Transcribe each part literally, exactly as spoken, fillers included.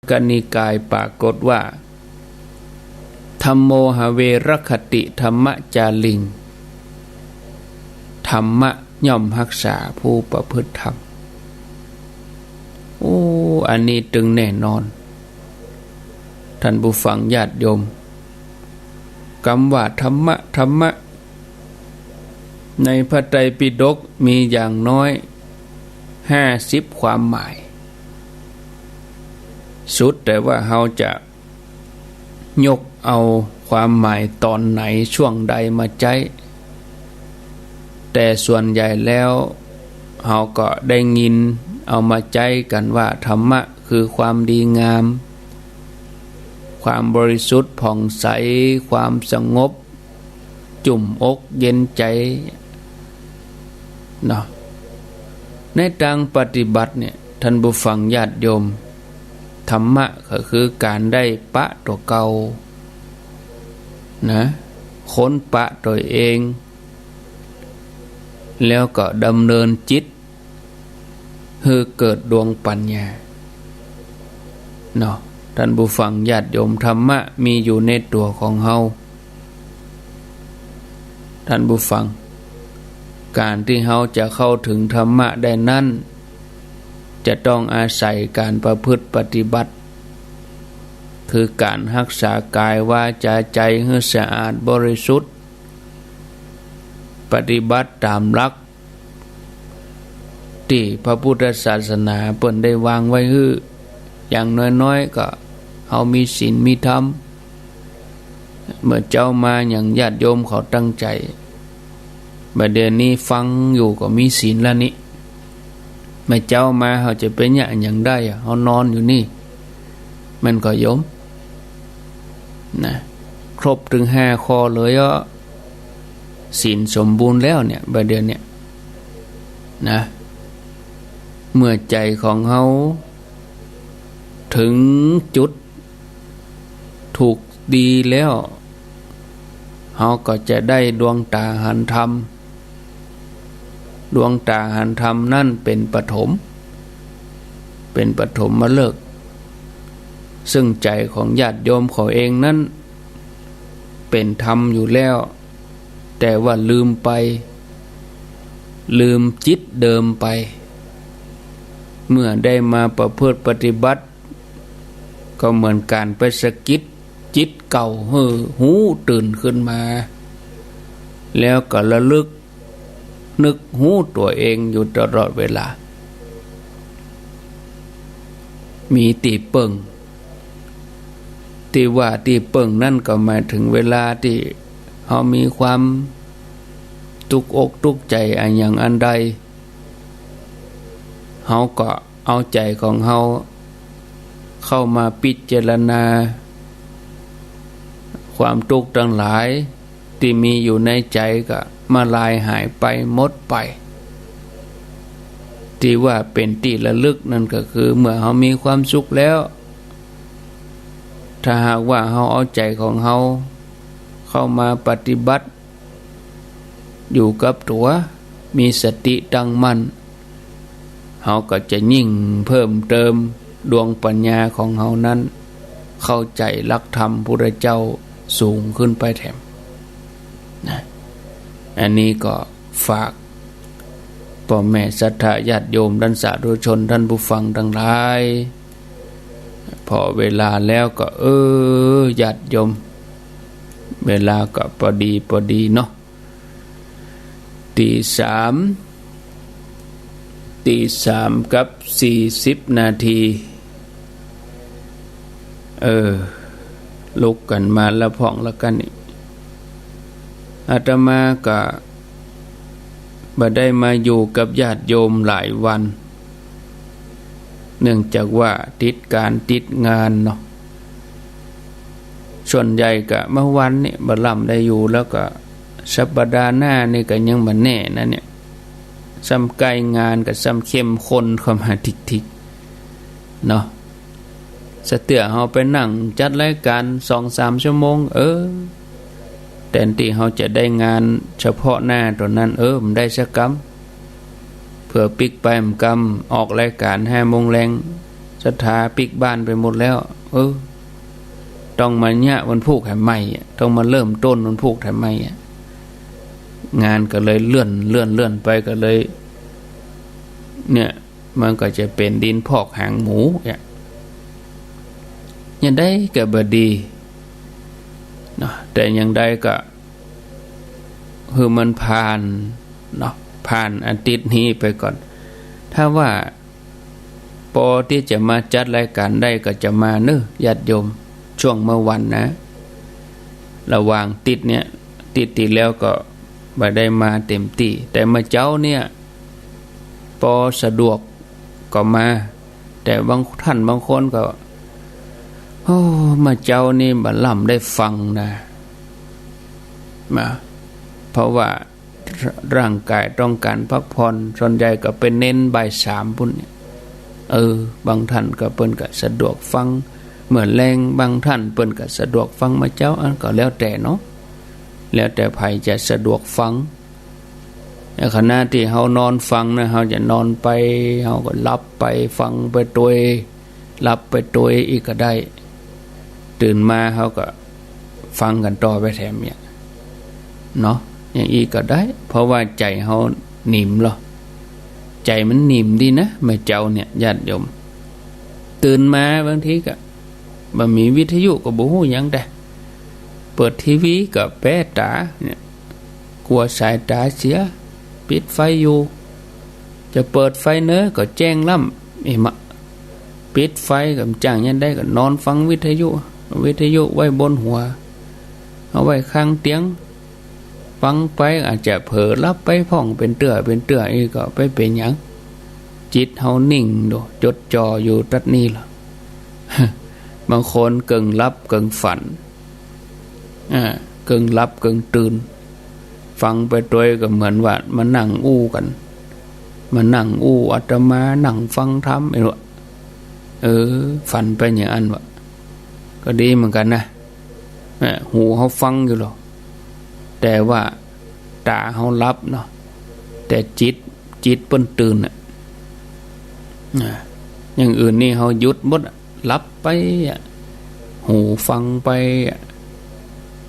กนิกายปรากฏว่า ธัมโม หเวรคติ ธัมมจาริง ธรรมะย่อมฮักษาผู้ประพฤติธรรม โอ้ อันนี้ตึงแน่นอน ท่านผู้ฟังญาติโยม กำว่าธรรมะ ธรรมะ ในพระไตรปิฎกมีอย่างน้อยห้าสิบความหมาย สุดแต่ว่าเฮาจะยกเอาความหมายต๋อนไหนช่วงใดมาใจ๊ แต่ส่วนใหญ่แล้วเฮาก็ได้ยินเอามาใจ๊กั๋นว่าธรรมะคือความดีงาม ความบริสุทธิ์ผ่องใส ความสงบ จุ่มอกเย็นใจ๋ เนาะ ในตางปฏิบัติเนี่ย ท่านผู้ฟังญาติโยม ธรรมะก็คือก๋านได้ปะตั๋วเก่า นะ ค้นปะตั๋วเอง แล้วก็ดำเนินจิต หื้อเกิดดวงปัญญา เนาะ ท่านผู้ฟังญาติโยม ธรรมะมีอยู่ในตั๋วของเฮา ท่านผู้ฟัง ก๋านตี้เฮาจะเข้าเถิงธรรมะได้นั้น จะต้องอาศัยก๋านประพฤติปฏิบัติ คือก๋านฮักษากายวาจาใจ๋หื้อสะอาดบริสุทธิ์ ปฏิบัติต๋ามหลัก ตี้พระพุทธศาสนาเปิ้นได้วางไว้หื้อ อย่างน้อยๆ ก็เฮามีศีลมีธรรม เมื่อเจ๊ามาอย่างญาติโยมเขาตั้งใจ๋ บ่าเดี่ยวนี้ฟังอยู่ก็มีศีลแล้วนี่ เมื่อเจ๊ามาเฮาจะไปเยียะหยังได้อะ เฮานอนอยู่นี่ แม่นก่อโยม นะ ครบตึงห้าข้อเลยอะ ศีลสมบูรณ์แล้วเนี่ย บ่าเดี่ยวเนี่ย นะ เมื่อใจ๋ของเฮาเถิงจุดถูกดีแล้ว เฮาก็จะได้ดวงต๋าหันธรรม ดวงต๋าหันธรรมนั้นเป๋นปฐม เป๋นปฐมฤกษ์ ซึ่งใจ๋ของญาติโยมเขาเองนั้นเป๋นธรรมอยู่แล้ว แต่ว่าลืมไป ลืมจิตเดิมไป เมื่อได้มาประพฤติปฏิบัติ ก็เหมือนก๋านไปสะกิดจิตเก่าหื้อฮู้ตื่นขึ้นมา แล้วก็ระลึกนึกฮู้ตั๋วเองอยู่ตลอดเวลา มีตี้เปิ้ง ตี้ว่าตี้เปิ้งนั้นก็หมายเถิงเวลาตี้เฮามีความตุ๊กอกตุ๊กใจ๋อะหยังอันใด เฮาก็เอาใจ๋ของเฮาเข้ามาพิจารณา ความตุ๊กตังหลายตี้มีอยู่ในใจ๋ก็มาลายหายไปหมดไป ตี้ว่าเป๋นตี้ระลึกนั่นก็คือเมื่อเฮามีความสุขแล้ว ถ้าหากว่าเฮาเอาใจ๋ของเฮาเข้ามาปฏิบัติ อยู่กับตั๋ว มีสติตั้งมั่น เฮาก็จะยิ่งเพิ่มเติมดวงปัญญาของเฮานั้น เข้าใจ๋หลักธรรมพุทธเจ้าสูงขึ้นไปแถม นะ อันนี้ก็ฝากป้อแม่ศรัทธาญาติโยม ท่านสาธุชน ท่านผู้ฟังตังหลาย พอเวลาแล้วก็ เออ ญาติโยม เวลาก็ปอดีปอดีเนาะ ตีสาม ตีสามกับสี่สิบนาที เออ ลุกกั๋นมาละพ่องละกั๋นนี่ อาตมาก็บ่ได้มาอยู่กับญาติโยมหลายวัน เนื่องจากว่าติดก๋านติดงานเนาะ ส่วนใหญ่ก็เมื่อวันนี้บ่ล้ำได้อยู่ แล้วก็สัปดาห์หน้านี่ก็ยังบ่แน่นะเนี่ย ซ้ำใก้งานก็ซ้ำเข้มข้นเข้ามาทิกๆ เนาะ สะเตื้อเฮาไปนั่งจัดรายก๋านสองสามชั่วโมง เออ แตนตี้เฮาจะได้งานเฉพาะหน้าตั๋วนั้น เออ บ่ได้สักกำ เผื่อปิ๊กไปบ่กำ ออกรายก๋านห้าโมงแลง ศรัทธาปิ๊กบ้านไปหมดแล้ว เออ ต้องมาเยียะวันพูกแถมใหม่อะ ต้องมาเริ่มต้นวันพูกแถมใหม่อะ งานก็เลยเลื่อน เลื่อน เลื่อนไป ก็เลย เนี่ย มันก็จะเป๋นดินพอกหางหมูเนี่ย อย่างใดก็บ่ดีเนาะ แต่อย่างใดก็หื้อมันผ่านเนาะ ผ่านอาทิตย์นี้ไปก่อน ถ้าว่าปอตี้จะมาจัดรายก๋านได้ก็จะมาเนาะ ญาติโยม ช่วงเมื่อวันนะ ระหว่างติดเนี่ย ติดตี้แล้วก็บ่ได้มาเต็มตี้ แต่เมื่อเจ๊าเนี่ย ปอสะดวกก็มา แต่บางท่านบางคนก็ โอ้ เมื่อเจ๊านี่บ่ล้ำได้ฟังนะ มา เพราะว่าร่างก๋ายต้องก๋านพักผ่อน ส่วนใหญ่ก็ไปเน้นบ่ายสามปู้นเนี่ย เออ บางท่านก็เปิ้นก็สะดวกฟังเมื่อแลง บางท่านเปิ้นก็สะดวกฟังเมื่อเจ๊า อันก็แล้วแต่เนาะ แล้วแต่ใผจะสะดวกฟัง ในขณะตี้เฮานอนฟังนะ เฮาจะนอนไป เฮาก็หลับไป ฟังไปตวย หลับไปตวยอี้ก็ได้ ตื่นมาเฮาก็ฟังกั๋นต่อไปแถมเนี่ยเนาะ อย่างอี้ก็ได้ เพราะว่าใจ๋เฮานิ่มลอ ใจ๋มันนิ่มดีนะ เมื่อเจ๊าเนี่ย ญาติโยม ตื่นมาบางทีก็ บ่มีวิทยุก็บ่ฮู้หยังแต๊ เปิดทีวีก็แป๊ต๋าเนี่ย กั๋วสายต๋าเสีย ปิดไฟอยู่ จะเปิดไฟเนอะก็แจ้งล้ำ เอ๊ะมะ ปิดไฟก็บ่จ้างหยังได้ ก็นอนฟังวิทยุ วิทยุไว้บนหัว เอาไว้ข้างเตียง ฟังไปอาจจะเผลอหลับไปพ่องเป๋นเตื้อเป๋นเตื้อ อี้ก็บ่เป๋นหยัง จิตเฮานิ่งโด จดจ่ออยู่ตั๊ดนี่ลอ บางคนเกิ่งหลับเกิ่งฝัน อ่า เกิ่งหลับเกิ่งตื่น ฟังไปตวยก็เหมือนว่ามานั่งอู้กั๋น มานั่งอู้อาตมา นั่งฟังธรรม ไม่รู้ เออ ฝันไปอย่างอั้นวะ ก็ดีเหมือนกั๋นนะ อ่า หูเฮาฟังอยู่ลอ แต่ว่าต๋าเฮาหลับเนาะ แต่จิต จิตเปิ้นตื่นน่ะ อ่า อย่างอื่นนี่เฮาหยุดหมดอะ หลับไปอะ หูฟังไปอะ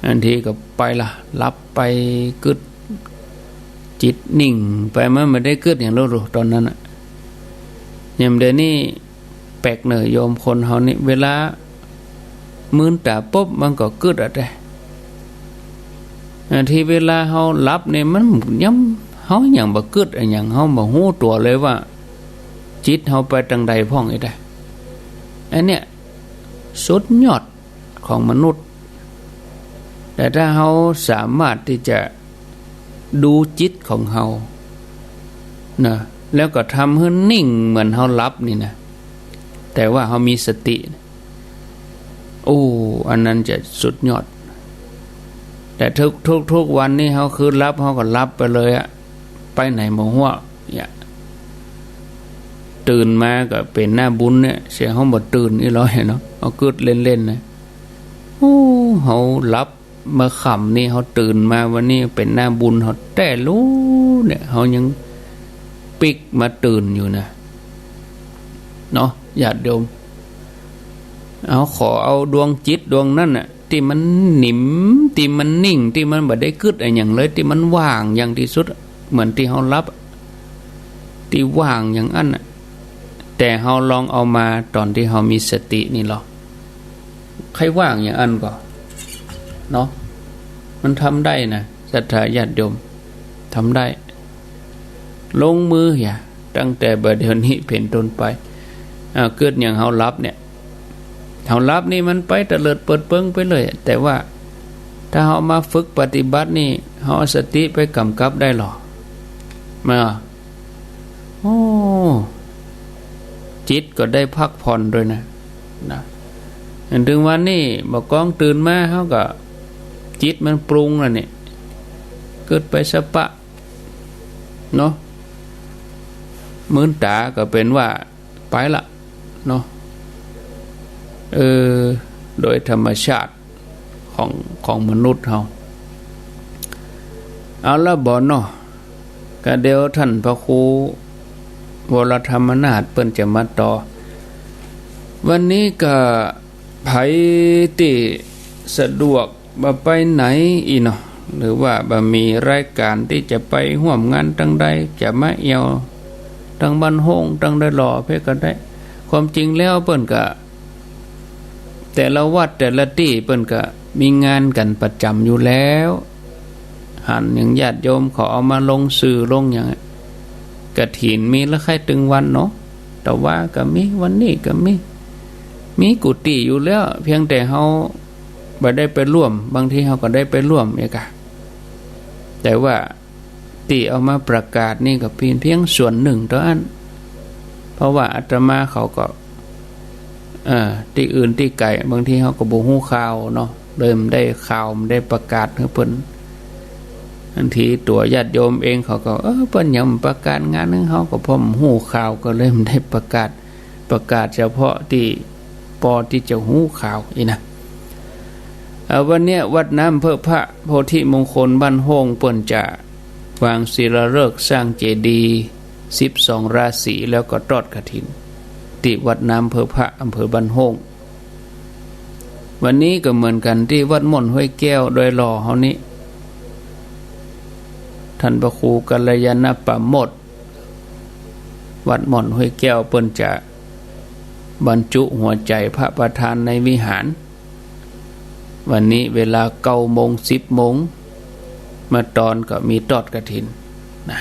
บางทีก็ไปละ หลับไปกึ๊ด จิตนิ่งไป มันบ่ได้กึ๊ดหยังเลยต๋อนนั้นน่ะ ยามเดี๋ยวนี้แปลกเน่อโยม คนเฮานี่ เวลามืนต๋าปุ๊บมันก็กึ๊ดอะแต๊ อ่า ตี้เวลาเฮาหลับนี่มันยัง เฮายังบ่กึ๊ดอะหยัง เฮาบ่ฮู้ตั๋วเลยว่าจิตเฮาไปตางใดพ่องอี้แต๊ อันเนี้ยสุดยอดของมนุษย์ แต่ถ้าเฮาสามารถตี้จะดูจิตของเฮานะ แล้วก็ทำหื้อนิ่งเหมือนเฮาหลับนี่นะ แต่ว่าเฮามีสติ โอ้ อันนั้นจะสุดยอด แต่ทุก ทุก ทุกวันนี่เฮาคือหลับ เฮาก็หลับไปเลยอะ ไปไหนบ่ฮู้อะ เนี่ย ตื่นมาก็เป๋นหน้าบุญเนี่ย เสียเฮาบ่ตื่นอี้ลอยเนาะ เฮากึ๊ดเล่นๆ นะ โอ้ เฮาหลับเมื่อค่ำนี่ เฮาตื่นมาวันนี้เป๋นหน้าบุญเฮาแต๊ลู้เนี่ย เฮายังปิ๊กมาตื่นอยู่นะ เนาะ ญาติโยม เอา ขอเอาดวงจิตดวงนั้นน่ะ ตี้มันนิ่ม ตี้มันนิ่ง ตี้มันบ่ได้กึ๊ดอะหยังเลย ตี้มันว่างอย่างตี้สุด เหมือนตี้เฮาหลับ ตี้ว่างอย่างอั้นน่ะ แต่เฮาลองเอามาต๋อนตี้เฮามีสตินี่ลอ ใค่ว่างอย่างอั้นก่อ เนาะ มันทำได้นะ ศรัทธาญาติโยม ทำได้ ลงมือเหีย ตั้งแต่บ่าเดี่ยวนี้เป๋นต้นไป อ่า กึ๊ดอย่างเฮาหลับเนี่ย เฮาหลับนี่มันไปเตลิดเปิดเปิงไปเลย แต่ว่าถ้าเฮามาฝึกปฏิบัตินี่ เฮาเอาสติไปก๋ำกับได้ลอ มา โอ้ จิตก็ได้พักผ่อนตวยนะ นะ ถึงวันนี้บ่ากองตื่นมา เฮาก็ จิตมันปรุงแล้วเนี่ย กึ๊ดไปสะปะ เนาะ มืนต๋าก็เป๋นว่าไปละ เนาะ เออ โดยธรรมชาติของ ของมนุษย์เฮา เอาละบ่เนาะ ก็เดี๋ยวท่านพระครูวรธรรมนาถเปิ้นจะมาต่อ วันนี้ก็ใผตี้สะดวกบ่ไปไหนอี้เนาะ หรือว่าบ่มีรายก๋านตี้จะไปฮ่วมงานตังใด จะมาแอ่วตังบ้านโฮ่งตังดอยหล่อเป๊กก็ได้ ความจริงแล้วเปิ้นก็ แต่ละวัดแต่ละตี้เปิ้นก็มีงานกั๋นประจ๋ำอยู่แล้ว หันอย่างญาติโยมเขาเอามาลงสื่อลงอย่าง กฐินมีละใค่ตึงวันเนาะ ตะวาก็มี วันนี้ก็มี มีกู้ตี้อยู่แล้ว เพียงแต่เฮาบ่ได้ไปร่วม บางทีเฮาก็ได้ไปร่วมเอกะ แต่ว่า ตี้เอามาประกาศนี่ก็เป๋นเพียงส่วนนึ่งเต้าอั้น เพราะว่าอาตมาเขาก็ เอ่อ ตี้อื่นตี้ไก๋ บางทีเฮาก็บ่ฮู้ข่าวเนาะ เลยบ่ได้ข่าว บ่ได้ประกาศหื้อเปิ้น บางทีตั๋วญาติโยมเองเขาก็ เออ เปิ้นยังบ่ประกาศงานหื้อเฮา ก็เพราะบ่ฮู้ข่าว ก็เลยบ่ได้ประกาศ ประกาศเฉพาะตี้ปอตี้จะฮู้ข่าวอี้นะ เอ่อ วันเนี้ยวัดน้ำเพิงพระโพธิมงคลบ้านโฮ่งเปิ้นจะวางศิลาฤกษ์สร้างเจดีย์สิบสองราศี แล้วก็ตอดกฐิน ตี้วัดน้ำเพิงพระอำเภอบ้านโฮ่ง วันนี้ก็เหมือนกั๋นตี้วัดม่อนห้วยแก้วดอยหล่อเฮานี้ ท่านพระครูกัลยาณปราโมทย์ วัดม่อนห้วยแก้วเปิ้นจะบรรจุหัวใจ๋พระประธานในวิหาร วันนี้เวลาเก้าโมง สิบโมง เมื่อตอนก็มีตอดกฐินนะ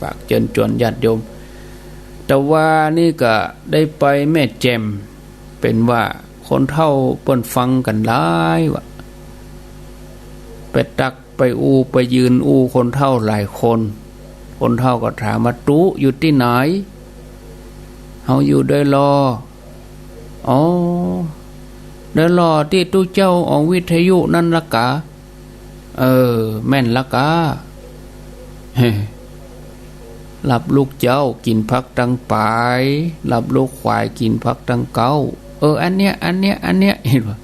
ฝากเจิญจวนญาติโยม ตะวานี่ก็ได้ไปแม่แจ่ม เป๋นว่าคนเฒ่าเปิ้นฟังกั๋นหลายว่า ไปตักไปอู้ไปยืนอู้คนเฒ่าหลายคน คนเฒ่าก็ถามว่า ตุ๊อยู่ตี้ไหน เฮาอยู่ดอยหล่อ อ๋อ ดอยหล่อตี้ตุ๊เจ้าออกวิทยุนั้นละกา เออ แม่นละกา ลับลูกเจ๊ากิ๋นผักตังป๋าย ลับลูกขวายกิ๋นผักตังเก๊า เออ อันเนี้ย อันเนี้ย อันเนี้ย หันว่า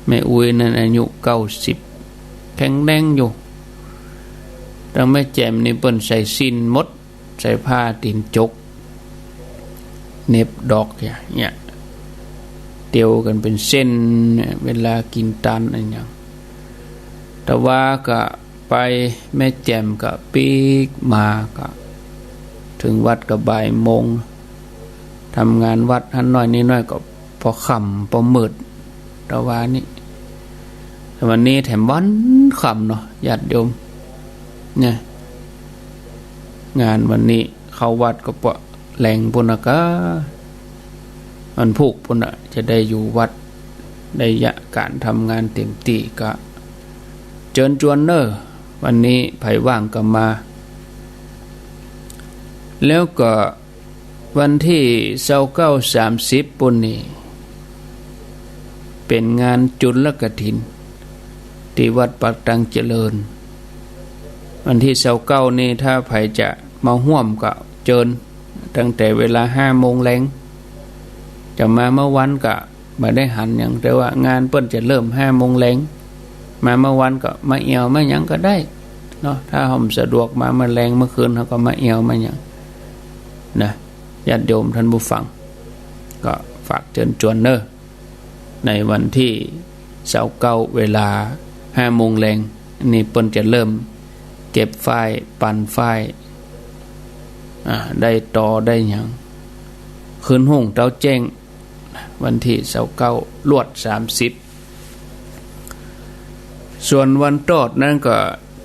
แม่อุ๊ยนั้นอายุเก้าสิบ แข็งแรงอยู่ ตังแม่แจ่มนี่เปิ้นใส่สิ้นหมด ใส่ผ้าตี๋นจก เหน็บดอกอย่างเนี้ย เตียวกั๋นเป๋นเส้นเนี่ย เวลากิ๋นตานอะหยัง ตะวาก็ไปแม่แจ่มก็ปิ๊กมาก็เถิงวัดก็บ่ายโมง ทำงานวัดหั้นหน้อยนี่หน้อยก็ปอค่ำปอมืด ตะวานี้ วันนี้แถมวันค่ำเนาะ ญาติโยม เนี่ย งานวันนี้เข้าวัดก็ปอแลงปู้นนะกา วันพูกปู้นนะ จะได้อยู่วัด ได้ยะก๋านทำงานเต๋มตี้ ก็เจิญจวนเน่อ วันนี้ใผว่างก็มา แล้วก็ วันตี้ซาวเก้า สามสิบ ปู้นนี่ เป๋นงานจุลกฐิน ตี้วัดปากตังเจริญ วันตี้ซาวเก้านี่ ถ้าใผจะมาฮ่วมก็เจิญ ตั้งแต่เวลาห้าโมงแลง จะมาเมื่อวันก็ บ่ได้หันหยัง แต่ว่างานเปิ้นจะเริ่มห้าโมงแลง มาเมื่อวันก็มาแอ่วมาหยังก็ได้เนาะ ถ้าเฮาบ่สะดวกมาเมื่อแลงเมื่อคืน เฮาก็มาแอ่วมาหยังนะ ญาติโยมท่านผู้ฟัง ก็ฝากเจิญจวนเน่อ ในวันตี้ซาวเก้า เวลาห้าโมงแลง นี่เปิ้นจะเริ่มเก็บฝ้าย ปั่นฝ้าย อ่า ได้ตอได้หยัง คืนฮุ่งเต๊าแจ้ง วันตี้ซาวเก้า ลวดสามสิบ ส่วนวันตอดนั้นก็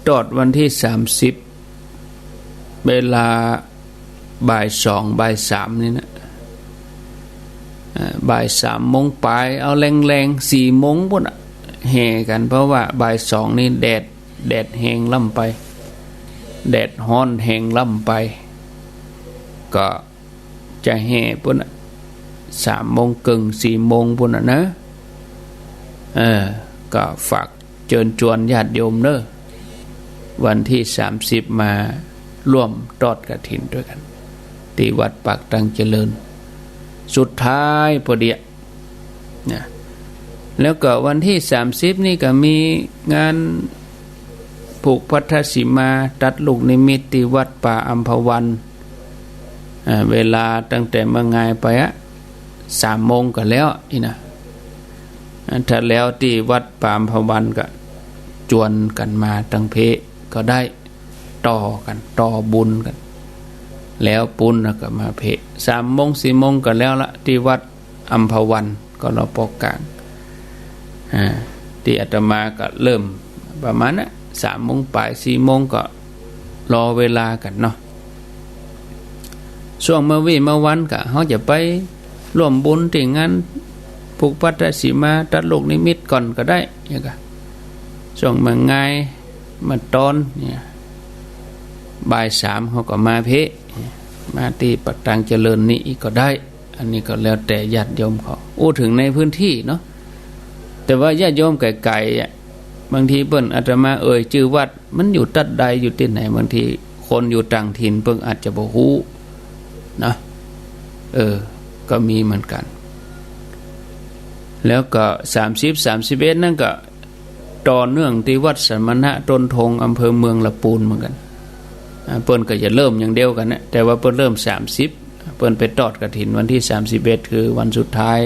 ตอดวันตี้สามสิบ เวลาบ่ายสอง บ่ายสามนี่นะ อ่า บ่ายสามโมงป๋าย เอาแลงๆ สี่โมงปู้นน่ะ แห่กั๋น เพราะว่าบ่ายสองนี่แดด แดดแฮงล้ำไป แดดฮ้อนแฮงล้ำไป ก็ จะแห่ปู้นน่ะ สามโมงเกิ่ง สี่โมงปู้นน่ะนะ เออ ก็ฝากเจิญจวนญาติโยมเน่อ วันตี้สามสิบ มาฮ่วมตอดกฐินตวยกั๋น ตี้วัดปากตังเจริญ สุดท้ายปอดีอะ นะ แล้วก็วันตี้สามสิบนี่ก็มีงานผูกพัทธสีมาตัดลูกนิมิตตี้วัดป่าอัมพวัน อ่า เวลาตั้งแต่เมื่องายไปอะ สามโมงก็แล้วอี้นะ ถ้าแล้วตี้วัดป่าอัมพวันก็จวนกั๋นมาตังเพก็ได้ ต่อกั๋น ต่อบุญกั๋น แล้วปู๊นแล้วก็มาเพ สามโมงสี่โมงก็แล้วละ ตี้วัดอัมพวัน กลป.กลาง อ่า ตี้อาตมาก็เริ่มประมาณนั้น สามโมงป๋าย สี่โมงก็รอเวลากั๋นเนาะ ช่วงเมื่อวี้เมื่อวันก็เฮาจะไปร่วมบุญตี้งานผูกพัทธสีมาตัดลูกนิมิตก่อนก็ได้ เนี่ยก็ ช่วงเมื่องาย เมื่อตอนเนี่ย บ่ายสามเฮาก็มาเพ มาตี้ปักตางเจริญนี่อีกก็ได้ อันนี้ก็แล้วแต่ญาติโยมเขา อู้เถิงในพื้นตี้เนาะ แต่ว่าญาติโยมไก๋ๆ อะ บางทีเปิ้น อาตมาเอ่ยจื้อวัด มันอยู่ตั๊ดใด อยู่ตี้ไหน บางทีคนอยู่ต่างถิ่นเปิ้นอาจจะบ่ฮู้นะ เออ ก็มีเหมือนกั๋น แล้วก็สามสิบ สามสิบเอ็ด นั่นก็ ต่อเนื่องตี้วัดสมณะต้นธง อำเภอเมืองละปูนเหมือนกั๋น อ่า เปิ้นก็จะเริ่มอย่างเดียวกั๋นนะ แต่ว่าเปิ้นเริ่มสามสิบ เปิ้นไปตอดกฐินวันตี้สามสิบเอ็ด คือวันสุดท้าย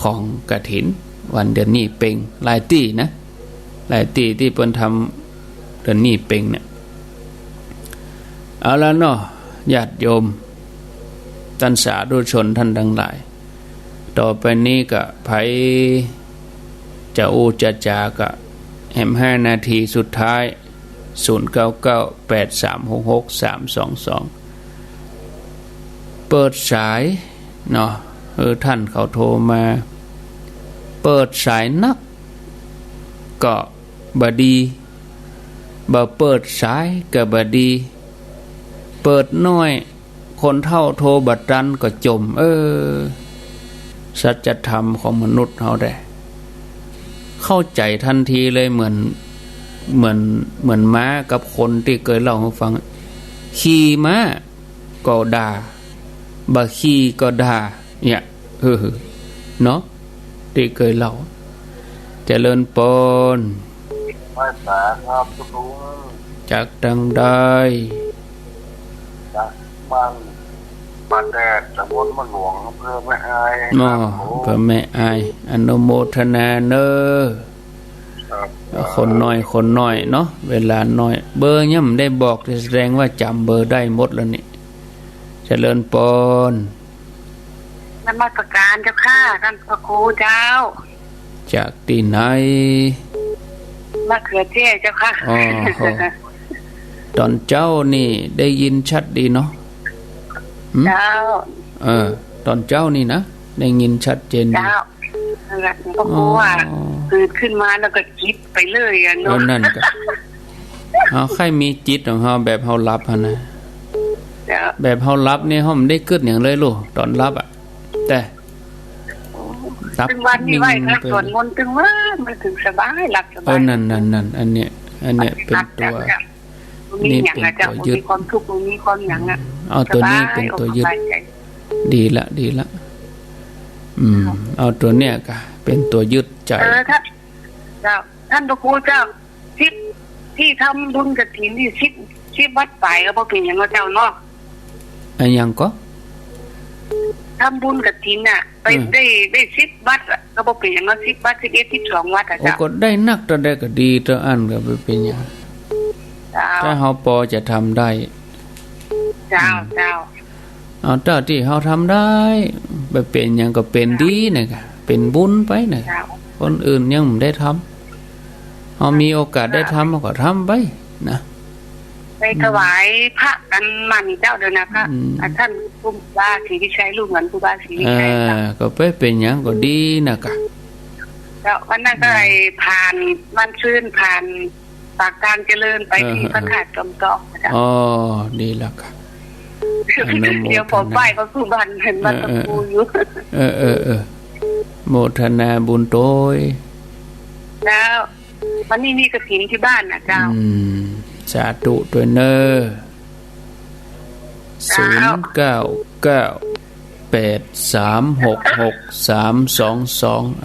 ของกฐิน วันเดือนนี้เป็ง หลายตี้นะ หลายตี้ตี้เปิ้นทำเดือนนี้เป็งเนี่ย เอาละเนาะ ญาติโยม ต้านสาธุชนต้านตังหลาย ต่อไปนี้ก็ใผจะอู้จะจ๋าก็แหมห้านาทีสุดท้าย ศูนย์เก้าเก้า แปดสามหกหก สามสองสอง เปิดสายเนาะ เออ ต้านเขาโทรมา เปิดสายนักก็บ่ดี บ่เปิดสายก็บ่ดี เปิดน้อย คนเฒ่าโทรบ่ตันก็จ่ม เออ สัจธรรมของมนุษย์เฮาแต๊ เข้าใจ๋ตันทีเลย เหมือน เหมือน เหมือนม้ากับคนตี้เกยเล่าหื้อฟัง ขี่ม้าก็ด่า บ่ขี่ก็ด่า เนี่ย เออ เนาะ ตี้เกยเล่า เจริญปอน ไหว้สาครับทุกคน จากตังใด จากบ้านป่าแดด ตำบลบ้านหลวง อำเภอแม่อาย อ้อ ครับผม อำเภอแม่อาย อนุโมทนาเน้อ ครับ คนน้อย คนน้อยเนาะ เวลาน้อย เบอร์ยังบ่ได้บอก แสดงว่าจ๋ำเบอร์ได้หมดแล้วนี่ เจริญปอน นมัสการเจ้าค่ะ ต้านพระครูเจ้า จากตี้ไหน มะเขือเจ้เจ้าค่ะ อ้อโห ต๋อนเจ๊านี่ได้ยินชัดดีเนาะ หืม เจ้า เออ ต๋อนเจ๊านี่นะ ได้ยินชัดเจนดี เจ้า นั่นแหละ พระครูว่า อ๋อ ตื่นขึ้นมาแล้วก็จิตไปเลยอะเนาะ เออ นั่นก็ เฮาใค่มีจิตของเฮาแบบเฮาหลับหั้นนะ เจ้า แบบเฮาหลับนี่เฮาบ่ได้กึ๊ดหยังเลยลูก ต๋อนหลับอะ แต่ หลับ ตึงวันนี้ไหว้พระ นิ่งไป สวดมนต์ตึงวัน มันตึงสบาย หลับสบาย เออ นั่น นั่น นั่น อันเนี้ย อันเนี้ยเป๋นตั๋ว หลับแบบ นี่เป๋นตั๋วยึด บ่มีความทุกข์ บ่มีความหยังอะ เอาตั๋วนี้เป๋นตั๋วยึด สบายอกสบายใจ๋ ดีละ ดีละ อืม เอาตั๋วเนี้ยก่ะ เป๋นตั๋วยึดใจ๋ เออ ท่าน เจ้า ต้านพระครูเจ้า สิบ ตี้ทำบุญกฐินนี่ สิบ สิบวัดป๋ายก็บ่เป๋นหยังเนาะเจ้าเนาะ อะหยังก็ ทำบุญกฐินน่ะ ไป อืม ได้ ได้สิบวัดอะ ก็บ่เป๋นหยังเนาะ สิบวัด สิบเอ็ด สิบสองวัดอะ โอ้ เจ้า ก็ได้นักเต้าใดก็ดีเต้าอั้น ก็บ่เป๋นหยัง เจ้า ถ้าเฮาปอจะทำได้ เจ้า อืม เจ้า เอาเต้าตี้เฮาทำได้ บ่เป๋นหยังก็เป๋นดีนะก่ะ เป๋นบุญไปนะ เจ้า คนอื่นยังบ่ได้ทำ เฮามีโอกาสได้ทำ เฮาก็ทำไปนะ ไปถวายพระกั๋นหมั้นเจ้า เดี๋ยวนะ พระ อืม อ่ะ ต้านครูบาศรีวิชัย ลูกหลานครูบาศรีวิชัย เออ เจ้า ก็ไปเป๋นหยังก็ดีนะก่ะ เจ้า วันนั้นก็ อืม ไอ้ผ่านบ้านซื่น ผ่าน ปากตางเจริญไปตี้ เออ พระธาตุจอมตองนะเจ้า อ๋อ ดีแล้วก่ะ อนุโมทนา เดี๋ยวผมไหว้พระครูบ้าน เห็นบ้าน เออ พระครูอยู่ เออ เออ เออ โมทนาบุญตวย เจ้า วันนี้มีกฐินตี้บ้านนะเจ้า อืม สาธุตวยเน้อ เจ้า ศูนย์เก้าเก้า แปดสามหกหก สามสองสอง